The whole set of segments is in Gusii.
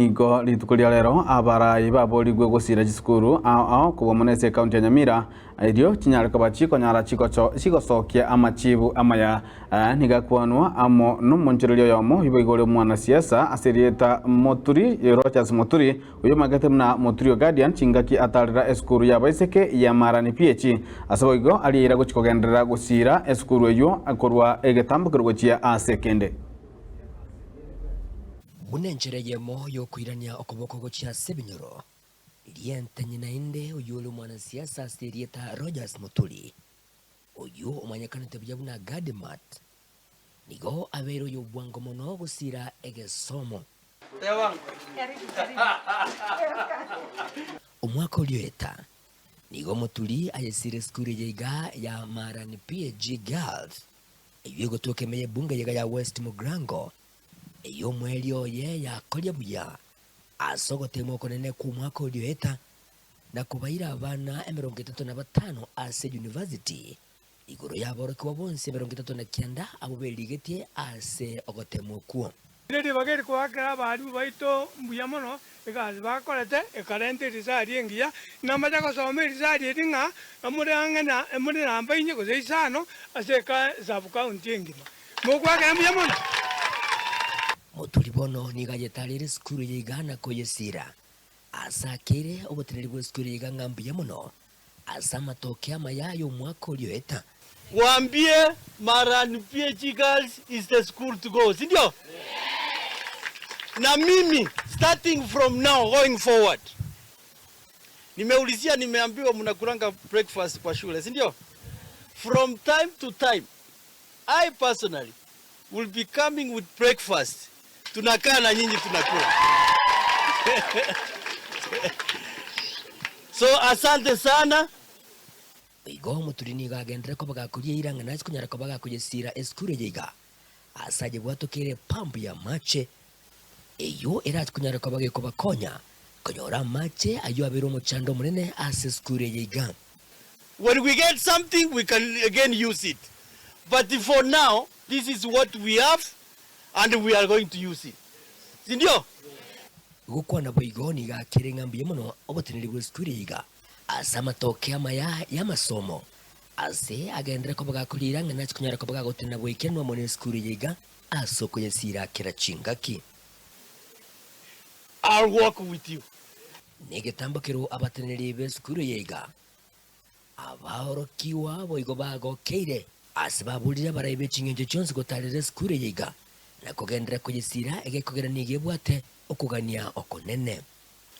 Nigo rituko ria rero abarai baborigwe gosira chisukuru ao ao kobua mono ase ekaunti ya Nyamira erio chinyare koba chikonyara chigocho chigosokia amachibu amaya. Aya nigo akwanwa amo nomonchoreria oyomo oyio boigo ore omwanasiasa ase erieta Moturi Rochas Moturi oyio omanyekete buna Moturi o Guardian chingaki atarera esukuru y'abaiseke ya Marani PH. Ase boigo arieira gochia kogenderera gosira esukuru eyio korwa egetambokero gochia ase ekende. Buna enchera eyemo y'okoirania okoboko gochia ase ebinyoro, rientenye naende oyio ore omwanasiasa ase erieta Rogers Muturi, oyio omanyekanete buya buna Gadi Mat, nigo abeire oyobwango mono gosira egesomo. Omwaka oria oeta, nigo Muturi ayesire esukuru eye iga ya Marani PAG Girls, eyio egotoka ime y'ebunge eyega ya West Mugirango, eyio omoerio oye yakoria buya ase ogoteemwa okonene kw'omwaka oria oeta, na kobaira abana 35 ase university, igoro y'aborokigwa bonsi 39 abwo berigetie ase ogoteemwa okwo. Ere ribaga eri koakera abarimu baito mbuya mono egasi bakorete ekarenta erisari engiya. Namache gosoma erisari eri ng'a more ang'e na more namba inye gose isano ase eka sub county engima. Mogoakera mbuya mono. Moturi bono nigo ayetarire esukuru eye iga na koyesiira. Ase akeire oboteneneri bw'esukuru eye iga ng'a mbuya mono ase amatoke amaya ay'omwaka oria oeta. Waambie Marani PHE Girls is the school to go, si ndio? Na mimi starting from now going forward nimeulizia, nimeambiwa mnakulanga breakfast kwa shule, si ndio? From time to time I personally will be coming with breakfast, tunakaa na nyinyi tunakula. So asante sana. Igo omoturi nigo agenderere koba gakoria eira ng'a nache konyara koba gakoyesiira esukuru eye iga, ase ayebwatokeire epampu y'amache, eyio erache konyara koba gekobakonya konyora amache ayio abeire omochando omonene ase esukuru eye iga. When we get something we can again use it but for now this is what we have and we are going to use it sindio? Gokwana boigo nigo akere ng'a mbuya mono oboteneneri bw'esukuru eye iga ase amatoke amaya y'amasomo ase agenderere koba gakoriira ng'a nache konyara koba gagotenena goikeranu amo nesukuru eye iga ase okoyesiira kera chingaki. I'll walk with you. Negetambo kerwo abateneneri b'esukuru eye iga Abaorokigwa boigo bagokeire ase baburire abarai be chingencho chionsi gotaarera esukuru eye iga, na kogenderera koyesiira egekogera nigo ebwate okogania okonene.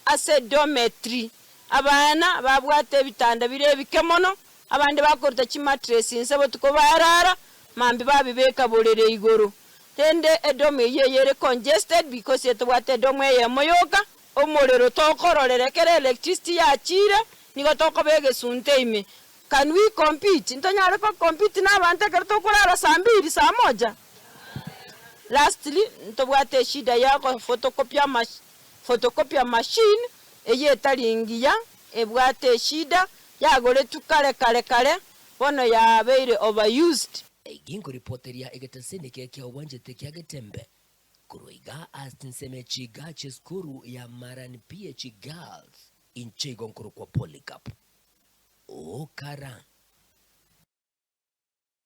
Ase dormitory, abana babwate ebitanda bire ebike mono, abande bakoruta chimattress inse botuko barara, mambia babibeka borere igoro. Rende edorm eyio eyere congested because etobwate edorm eyemo yoka, Omorero tokororera ekero electricity yachiire, nigo tokoba egesunte ime. Can we compete? Ntonyare ko compete na abanto ekero tokorara saa mbiri, saa moja? Lastly, ntobwate eshida ya go photocopy ama photocopier machine, eyio etari engiya, ebwate eshida, yagoretwe kare kare kare, bono yabeire overused. Ginkoripoteria egeteseni eke kia obwanchete kia Getembe Korwa iga ase chinsemo echi iga chi'esukuru ya Marani PH Girls, inche igo nkorokwa Polycarp. Okara.